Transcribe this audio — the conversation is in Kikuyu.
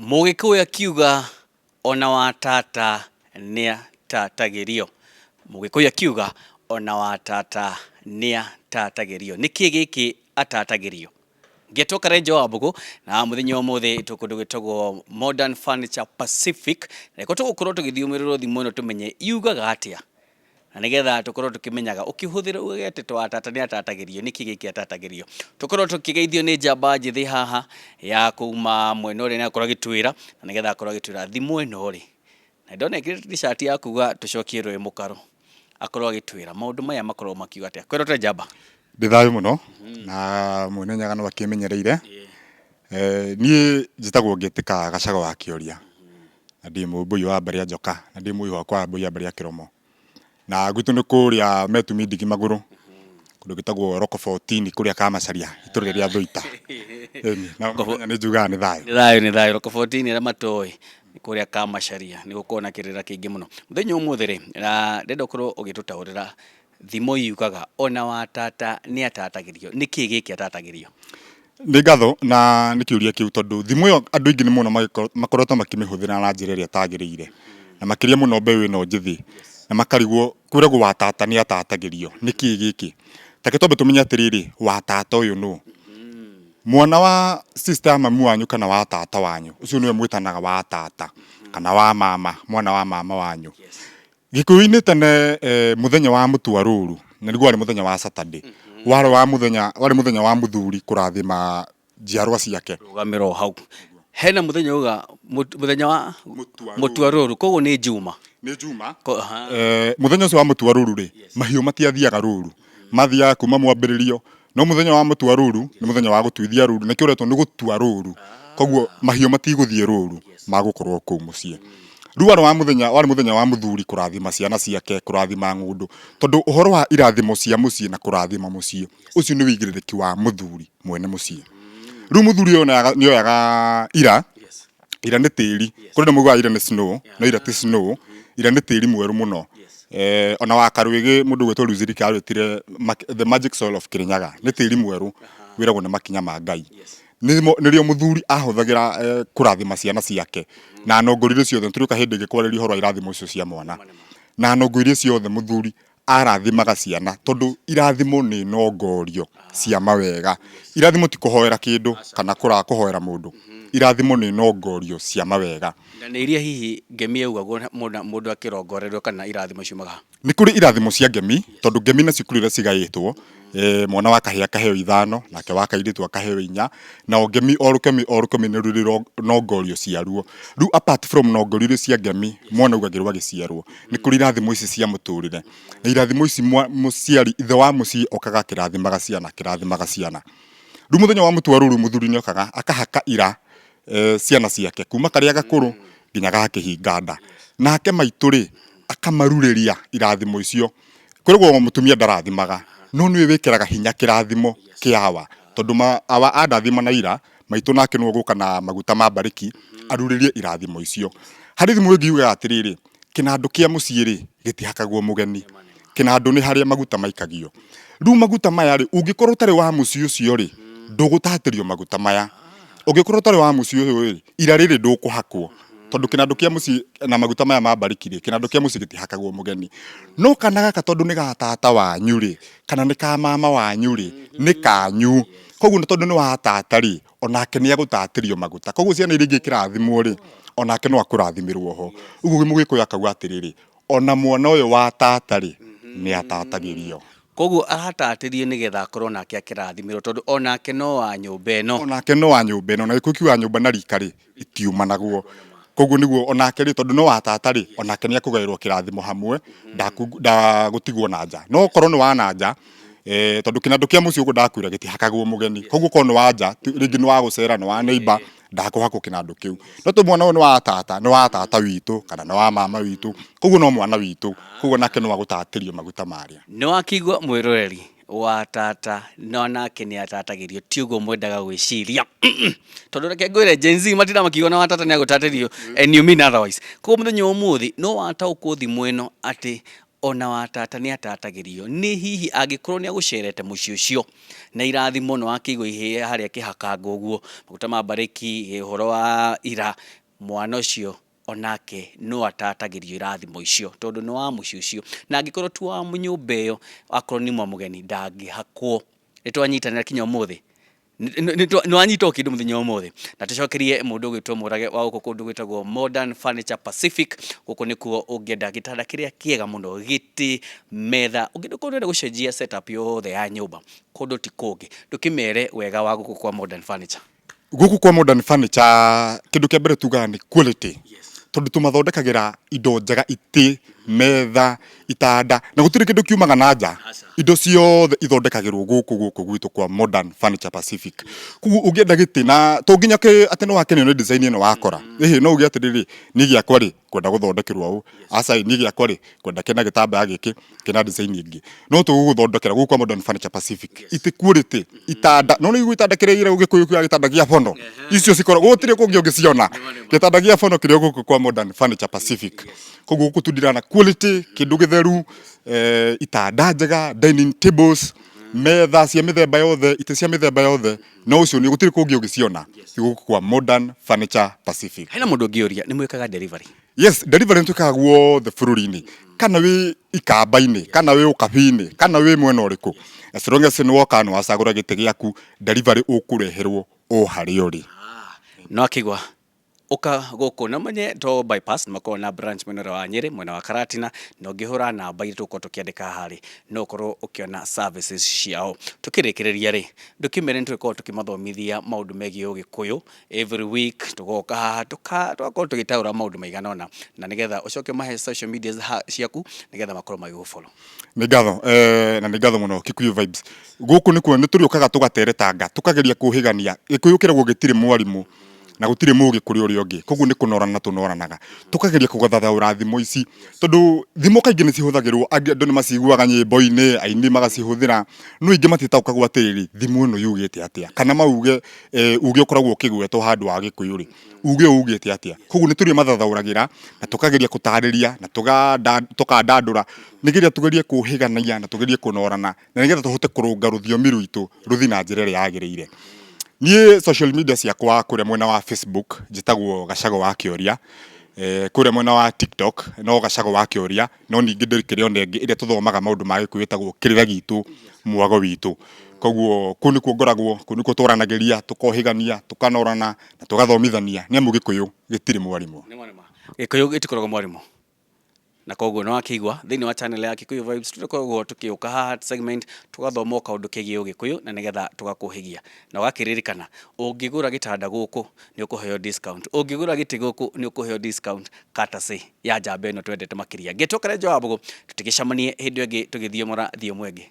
Mũgĩkũyũ akiuga ona wa tata nĩatatagĩrio. Mũgĩkũyũ akiuga ona wa tata nĩatatagĩrio. Nĩkĩ gĩkĩ atatagĩrio? Ngetwo Karenjo wa Mbũgũ na mũthenya ũmũthĩ twĩ kũndũ gwĩtagwo Modern Furniture Pacific na nĩkuo tũgũkorwo tũgĩthiũmĩrĩrwo thimũ ĩno tũmenye yugaga atĩa. Na nĩgetha tũkorwo tũkĩmenyaga ũkĩhũthĩra ugage atĩ twa tata nĩ atatagĩrio, nĩkĩ gĩkĩ atatagĩrio. Tũkorwo tũkĩgeithio nĩ njamba njĩthĩ haha ya kuma mwena ũrĩa nĩ akorwo agĩtwĩra, na nĩgetha akorwo agĩtwĩra thimũ ĩno rĩ, na ndona ekĩrĩte t-shirt ya kuga tũcokie rũĩ mũkaro, akorwo agĩtwĩra maũndũ maya makoragwo makiuga atĩa. Kwĩrwo te njamba. Ndĩ thayũ mũno na Mwene Nyaga no akĩmenyereire. Niĩ njĩtagwo Ngĩtĩka Gacago wa Kĩoria. Na ndĩ mũmbũi wa mbarĩ ya Njoka, na ndĩ mũihwa wa mbũi ya mbarĩ ya Kĩromo. Na gwitũ nĩ kũrĩa Metumi Ndigi Magũrũ, kũndũ gwĩtagwo Roko 14 kũrĩa Kamacharia, itũra rĩa Thũita. Ĩni, na mũthenya nĩ njugaga nĩ thayũ. Nĩ thayũ, nĩ thayũ. Roko 14 arĩa matoĩ nĩ kũrĩa Kamacharia, nĩ gũkoragwo na kĩrĩra kĩingĩ mũno. Mũthenya ũmũthĩ rĩ, ndĩrenda ũkorwo ũgĩtũtaũrĩra Thimo yugaga ona wa tata nĩ atatagĩrio. Nĩ kĩĩ gĩkĩ atatagĩrio? Nĩ ngatho na nĩ kĩũria kĩu tondũ thimũ ĩyo andũ aingĩ nĩ mũno makoretwo makĩmĩhũthĩra na njĩra ĩrĩa ĩtagĩrĩire, na makĩria mũno mbeũ ĩno njĩthĩ, na makarigwo kwĩragwo wa tata nĩ atatagĩrio, nĩ kĩĩ gĩkĩ? Ta reke twambe tũmenye atĩrĩrĩ, wa tata ũyũ nũ? Mwana wa sister ya mami wanyu kana wa tata wanyu, ũcio nĩwe mwĩtanaga wa tata kana wa mama, mwana wa mama wanyu. Gĩkũyũ-inĩ tene eh, mũthenya wa mũtua rũru na nĩguo warĩ mũthenya wa Saturday warĩ wa mũthenya warĩ mũthenya wa mũthuri kũrathima njiarwa ciake. Rũgamĩra o hau. Hena mũthenya uga mũthenya wa mũtua rũru koguo nĩ Juma. Nĩ Juma. Eh, mũthenya ũcio wa mũtua rũru rĩ, mahiũ matiathiaga rũru, mathiaga kuma mwambĩrĩrio. No mũthenya wa mũtua rũru nĩ mũthenya wa gũtuithia rũru, nĩkĩo ũretwo nĩ gũtua rũru. Koguo mahiũ matigũthiĩ rũru, magũkorwo kũu mũciĩ. Rĩu warĩ wa mũthenya warĩ mũthenya wa mũthuri kũrathima ciana ciake, kũrathima ng'ũndũ, tondũ ũhoro wa irathimo cia mũciĩ na kũrathima mũciĩ, ũcio nĩ ũigĩrĩrĩki wa mũthuri mwene mũciĩ. Rĩu mũthuri ũyũ nĩ oyaga ira, ira nĩ tĩri, kũrĩ andũ maugaga ira nĩ snow, no ira ti snow, ira nĩ tĩri mwerũ mũno. Ona wa Karwĩgĩ mũndũ ũgwĩtwo Luzirika arwĩtire the magic soil of Kirinyaga, nĩ tĩri mwerũ wĩragwo nĩ makinya ma Ngai. Nĩrĩo mũthuri ahũthagĩra kũrathima ciana ciake na nongo iria ciothe, nĩtũrĩũka hĩndĩ ĩngĩ kwarĩrĩria ũhoro wa irathimo icio cia mwana, na nongo iria ciothe mũthuri arathimaga ciana tondũ irathimo nĩ nongorio cia mawega. Irathimo ti kũhoera kĩndũ kana kũhoera mũndũ, irathimo nĩ nongorio cia mawega. Na nĩ iria hihi ngemi yaugagwo mũndũ akĩrongorerio kana irathimo ciumaga ha? Nĩ kũrĩ irathimo cia ngemi, tondũ ngemi nacio kũrĩ ũrĩa cigaĩtwo, mwana wa kahĩĩ akaheo ithano, nake wa kairĩtu akaheo inya, nao ngemi o rũkemi o rũkemi nĩ rũrĩ nongorio ciaruo. Rĩu apart from nongorio iria cia ngemi mwana augagĩrwo agĩciarwo, nĩ kũrĩ irathimo ici cia mũtũrĩre. Na irathimo ici mũciari, ithe wa mũciĩ okaga akĩrathimaga ciana, akĩrathimaga ciana. Rĩu mũthenya wa mũtua rũru mũthuri nĩ okaga akahaka ira ciana ciake kuma karĩa gakũrũ nginya gakĩhinga nda. Nake maitũ rĩ, akamarurĩria irathimo icio. Kwĩragwo mũtumia ndarathimaga, no nĩwe wĩkĩraga hinya kĩrathimo kĩa awa. Tondũ awa andathima na ira, maitũ nake nĩwe ũgũka na maguta ma mbarĩki arurĩrie irathimo icio. Harĩ thimũ ĩngĩ yugaga atĩrĩrĩ, kĩnandũ kĩa mũciĩ rĩ, gĩtihakagwo mũgeni. Kĩnandũ nĩ harĩa maguta maikagio. Rĩu maguta maya rĩ, ũngĩkorwo ũtarĩ wa mũciĩ ũcio rĩ, ndũgũtatĩrio maguta maya. Ũngĩkorwo ũtarĩ wa mũciĩ ũyũ rĩ, ira rĩrĩ ndũkũhakwo. Tondũ kĩnandũ kĩa mũciĩ na maguta maya ma mbarĩki rĩ, kĩnandũ kĩa mũciĩ gĩtihakagwo mũgeni. No kana gaka tondũ nĩ ga tata wanyu rĩ, kana nĩ ka mama wanyu rĩ, nĩ kanyu. Koguo tondũ nĩ wa tata rĩ, onake nĩ egũtatĩrio maguta. Koguo ciana iria ingĩ ikĩrathimwo rĩ, onake no akũrathimĩrwo ho. Ũguo mũgĩkũyũ akauga atĩrĩrĩ, ona mwana ũyũ wa tata rĩ, nĩ atatagĩrio. Koguo aratatĩrio nĩgetha akorwo nake akĩrathimĩrwo tondũ onake no wa nyũmba ĩno. Onake no wa nyũmba ĩno, na gĩkũyũ kiugaga nyũmba na rika rĩ, itiumanagwo. Koguo nĩguo onake rĩ, tondũ no wa tata rĩ, onake nĩ ekũgaĩrwo kĩrathimo hamwe, ndagũtigwo na nja. No okorwo nĩ wa na nja, tondũ kĩnandũ kĩa mũciĩ ũguo ndakwĩra gĩtihakagwo mũgeni. Koguo okorwo nĩ wa nja, rĩngĩ nĩ wa gũcera, nĩ wa neighbour, ndakũhakwo kĩnandũ kĩu. No tondũ mwana ũyũ nĩ wa tata, nĩ wa tata witũ, kana nĩ wa mama witũ, koguo no mwana witũ, koguo onake no agũtatĩrio maguta marĩa. Nĩ wakĩigua mwĩroreri wa tata no nake nĩ atatagĩrio, ti ũguo mwendaga gwĩciria. Tondũ reke ngwĩre Gen Z matinda makiuga na wa tata nĩ agũtatĩrio and you mean otherwise. Koguo mũthenya wa ũmũthĩ no wataũkwo thimũ ĩno atĩ Ona wa tata nĩ atatagĩrio. Nĩ hihi angĩkorwo nĩ agũcerete mũciĩ ũcio na irathimo nĩ wakĩigua ihĩĩ harĩa kĩhakanga ũguo, maguta ma mbarĩki, ũhoro wa ira, mwana ũcio onake no atatagĩrio irathimo icio tondũ nĩ wa mũciĩ ũcio. Na angĩkorwo ti wa nyũmba ĩyo, akorwo nĩ mũgeni ndangĩhakwo. Nĩ twanyitanĩra kinya ũmũthĩ? Nĩ wanyita o kĩndũ mũthenya wa ũmũthĩ? Na tũcokerie mũndũ ũgwĩtwo Mũrage wa gũkũ kũndũ gwĩtagwo Modern Furniture Pacific. Gũkũ nĩkuo ũngĩenda gĩtanda kĩrĩa kĩega mũno, gĩtĩ, metha, ũngĩenda korwo ũrenda gũcenjia setup yothe ya nyũmba, kũndũ ti kũngĩ. Ndũkĩmere wega wa gũkũ kwa Modern Furniture. Gũkũ kwa Modern Furniture kĩndũ kĩa mbere tugaga nĩ quality, tondũ tũmathondekagĩra indo njega, itĩ, metha, itanda, na gũtirĩ kĩndũ kiumaga na nja. Indo ciothe ithondekagĩrwo gũkũ gũkũ gwitũ kwa Modern Furniture Pacific. Koguo ũngĩenda gĩtĩ na to nginya atĩ nĩ wakenio nĩ design ĩno wakora, ĩhĩ no uge atĩrĩrĩ, niĩ gĩakwa rĩ ngwenda gũthondekerwo ũũ, aca ĩ niĩ gĩakwa rĩ ngwenda kĩna gĩtambaya gĩkĩ kĩna design ĩngĩ. No tũgũgũthondekera gũkũ kwa Modern Furniture Pacific. Itĩ quality, itanda, no nĩ gĩtanda kĩrĩa ira Gĩkũyũ kiugaga gĩtanda gĩa bono, icio cikoragwo gũtirĩ kũngĩ ũngĩciona. Gĩtanda gĩa bono kĩrĩ o gũkũ kwa Modern Furniture Pacific. Koguo gũkũ tũndiraga na quality, kĩndũ gĩtheru, itanda njega, dining tables, metha cia mĩthemba yothe, itĩ cia mĩthemba yothe, na ũcio nĩ gũtirĩ kũngĩ ũngĩciona, ti gũkũ kwa Modern Furniture Pacific. Hena mũndũ ũngĩũria nĩ mwĩkaga delivery? Yes, delivery nĩ twĩkaga guothe bũrũri-inĩ, kana wĩ ikamba-inĩ, kana wĩ ũkabi-inĩ, kana wĩ mwena ũrĩkũ, as long as nĩ woka na wacagũra gĩtĩ gĩaku, delivery ũkũreherwo o harĩa ũrĩ. No akĩigua ũka gũkũ na ũmenye to bypass nĩ makoragwo na branch mwena ũrĩa wa Nyĩrĩ, mwena wa Karatina, na ũngĩhũra namba iria tũgũkorwo tũkĩandĩka haha rĩ, no ũkorwo ũkĩona services ciao. Tũkĩrĩkĩrĩria rĩ, ndũkĩmere nĩ tũgĩkoragwo tũkĩmathomithia maũndũ megiĩ ũgĩkũyũ every week, tũgoka haha tũgakorwo tũgĩtaũra maũndũ maigana ũna, na nĩgetha ũcoke ũmahe social media ciaku nĩgetha makorwo magĩgũ follow. Nĩ ngatho na nĩ ngatho mũno Kikuyu Vibes. Gũkũ nĩkuo nĩ tũrĩũkaga tũgateretanga, tũkageria kũhĩgania. Gĩkũyũ kĩragwo gĩtirĩ mwarimũ na gũtirĩ mũgĩ kũrĩ ũrĩa ũngĩ. Koguo nĩ kũnorana tũnoranaga. Tũkageria kũgathathaũra thimo ici tondũ thimo kaingĩ nĩ cihũthagĩrwo, angĩ andũ nĩ maciguaga nyĩmbo-inĩ, aini magacihũthĩra, no aingĩ matitaũkagwo atĩrĩrĩ, thimo ĩno yugĩte atĩa, kana mauge uge ũkoragwo ũkĩgwetwo handũ ha Gĩkũyũ rĩ, uge ũyũ ugĩte atĩa. Koguo nĩ tũrĩmathathaũragĩra na tũkageria gũtarĩria na tũkandandũra nĩgetha tũgerie kũhĩgania na tũgerie kũnorana na nĩgetha tũhote kũrũnga rũthiomi rwitũ rũthiĩ na njĩra ĩrĩa yagĩrĩire. Niĩ social media ciakwa kũrĩa mwena wa Facebook njĩtagwo Gacagũ wa Kĩoria, kũrĩa mwena wa TikTok no Gacagũ wa Kĩoria, no ningĩ ndĩkĩrĩ ona ĩngĩ ĩrĩa tũthomaga maũndũ ma Gĩkũyũ ĩtagwo Kĩrĩra Gitũ Mwago Witũ. Koguo kũu nĩkuo ngoragwo, kũu nĩkuo twaranagĩria, tũkohĩgania, tũkanorana na tũgathomithania nĩ amu Gĩkũyũ gĩtirĩ mwarimũ. Gĩkũyũ gĩtikoragwo mwarimũ. Na koguo nĩ wakĩigua thĩinĩ wa channel ya Kikuyu Vibes tũkoragwo tũkĩũka haha segment tũgathoma o kaũndũ kegiĩ ũgĩkũyũ na nĩgetha tũgakũhĩgia. Na ũgakĩririkana ũngĩgũra gĩtanda gũkũ nĩ ũkũheo discount, ũngĩgũra gĩtĩ gũkũ nĩ ũkũheo discount courtesy ya njamba ĩno twendete makĩria. Ngetwo Karenjo wa Mbũgũ, tũtigĩcemanie hĩndĩ ĩyo ĩngĩ tũgĩthiomora thiomo ĩngĩ.